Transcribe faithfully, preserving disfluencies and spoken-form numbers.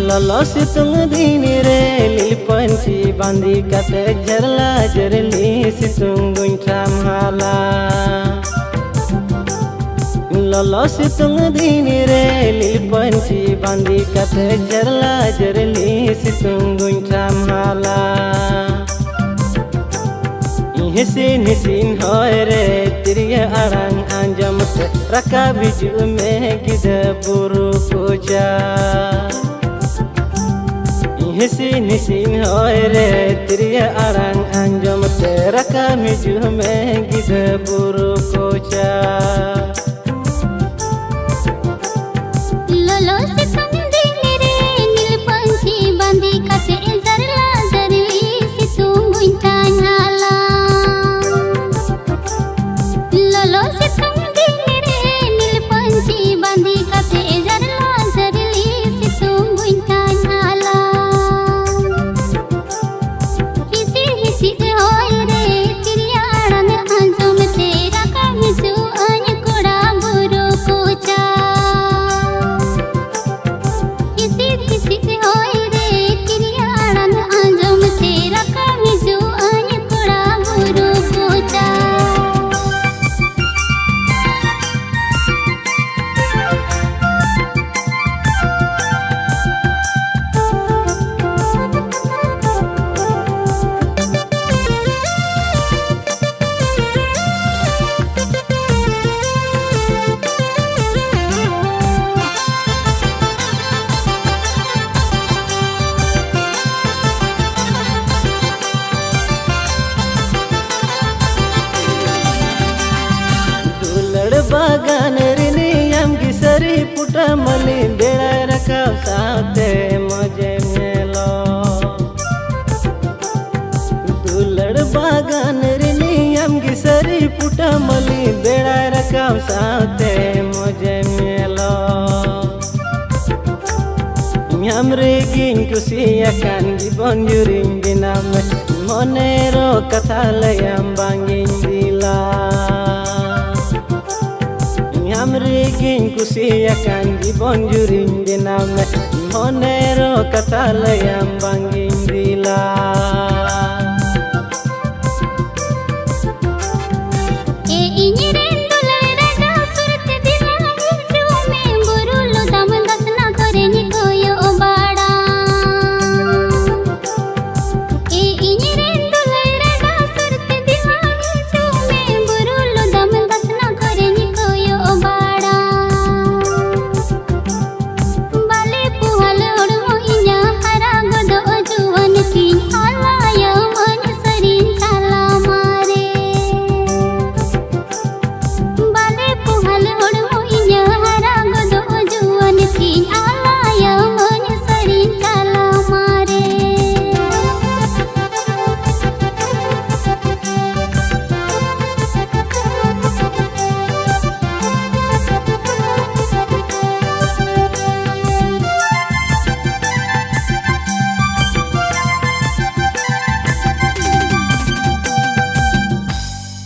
ᱞᱚᱞᱚ ᱥᱤᱛᱩᱝ ᱫᱤᱱ ᱨᱮ ᱞᱤᱞ ᱯᱟᱹᱧᱪᱤ ᱵᱟᱸᱫᱮ ᱠᱟᱛᱮ ᱡᱷᱟᱨᱞᱟ ᱡᱷᱟᱨᱞᱤ ᱥᱤᱛᱩᱝ ᱜᱚᱸᱭᱴᱷᱟᱢ ᱦᱟᱞᱟ᱾ ᱞᱚᱞᱚ ᱥᱤᱛᱩᱝ ᱫᱤᱱ ᱨᱮ ᱞᱤᱞ ᱯᱟᱹᱧᱪᱤ ᱵᱟᱸᱫᱮ ᱠᱟᱛᱮ ᱡᱷᱟᱨᱞᱟ ᱡᱷᱟᱨᱞᱤ ᱥᱤᱛᱩᱝ ᱜᱚᱸᱭᱴᱷᱟᱢ ᱦᱟᱞᱟ᱾ ᱦᱤᱥᱤᱱ ᱦᱤᱥᱤᱱ ᱦᱚᱭ ᱨᱮ ᱛᱤᱨᱭᱳ ᱟᱲᱟᱝ ᱟᱸᱡᱚᱢ ᱛᱮ ᱨᱟᱠᱟᱵ ᱦᱤᱡᱩᱜ ᱢᱮ ᱜᱤᱫᱟᱹ ᱵᱩᱨᱩ ᱠᱚᱪᱟ᱾ ᱦᱤᱥᱤᱱ ᱦᱤᱥᱤᱱ ᱦᱚᱭ ᱨᱮ ᱛᱤᱨᱭᱳ ᱟᱲᱟᱝ ᱟᱸᱡᱚᱢ ᱛᱮ ᱨᱟᱠᱟᱵ ᱦᱤᱡᱩᱜ ᱢᱮ ᱜᱤᱫᱟᱹ ᱵᱩᱨᱩ ᱠᱚᱪᱟ᱾ ᱞᱚᱞᱚ ᱥᱤᱛᱩᱝ ᱫᱤᱱ ᱨᱮ ᱱᱤᱞ ᱯᱟᱹᱧᱪᱤ ᱵᱟᱸᱫᱮ ᱠᱟᱛᱮ ᱡᱟᱨᱞᱟ ᱡᱟᱨᱞᱤ ᱥᱤᱛᱩᱝ ᱜᱚᱸᱭᱴᱷᱟᱧ ᱦᱟᱞᱟ᱾ ᱞᱚᱞᱚ ᱥᱤᱛᱩᱝ ᱫᱤᱱ ᱨᱮ ᱱᱤᱞ ᱯᱟᱹᱧᱪᱤ ᱵᱟᱸᱫᱮ ᱠᱟᱛᱮ ᱡᱟᱨᱞᱟ ᱡᱟᱨᱞᱤ ᱥᱤᱛᱩᱝ ᱜᱚᱸᱭᱴᱷᱟᱧ ᱦᱟᱞᱟ᱾ ᱦᱤᱥᱤᱫ ᱦᱤᱥᱤᱫ ᱦᱚᱭ ᱨᱮ ᱛᱤᱨᱭᱳ ᱟᱲᱟᱝ ᱟᱸᱡᱚᱢ ᱛᱮ ᱨᱟᱠᱟᱵ ᱦᱤᱡᱩᱜ ᱟᱹᱧ ᱠᱚᱲᱟ᱾ ᱯᱩᱴᱟᱹᱢᱟᱹᱞᱤ ᱵᱮᱲᱟᱭ ᱨᱟᱠᱟᱵ ᱥᱟᱶᱛᱮ ᱢᱚᱡᱮᱢ ᱧᱮᱞᱚᱜ᱾ ᱫᱩᱞᱟᱹᱲ ᱵᱟᱜᱟᱱ ᱨᱤᱱᱤᱡ ᱟᱢ ᱜᱮ ᱥᱟᱹᱨᱤ ᱯᱩᱴᱟᱹᱢᱟᱹᱞᱤ ᱵᱮᱲᱟᱭ ᱨᱟᱠᱟᱵ ᱥᱟᱶᱛᱮ ᱢᱚᱡᱮᱢ ᱧᱮᱞᱚᱜ᱾ ᱧᱟᱢ ᱨᱮᱜᱤᱧ ᱠᱩᱥᱤᱭᱟᱠᱟᱱ ᱡᱤᱵᱚᱱ ᱡᱩᱨᱤᱧ ᱵᱮᱱᱟᱣ ᱢᱮ, ᱢᱚᱱᱮ ᱨᱚ ᱠᱟᱛᱷᱟ ᱞᱟᱹᱭᱟᱢ ᱵᱟᱝᱤᱧ ᱫᱤᱞᱟ᱾ ᱧᱟᱢ ᱨᱮᱜᱤᱧ ᱠᱩᱥᱤᱭᱟᱠᱟᱱ ᱡᱤᱵᱚᱱ ᱡᱩᱨᱤᱧ ᱵᱮᱱᱟᱣ ᱢᱮ, ᱢᱚᱱᱮ ᱨᱚ ᱠᱟᱛᱷᱟ ᱞᱟᱹᱭᱟᱢ ᱵᱟᱝᱤᱧ ᱫᱤᱞᱟ᱾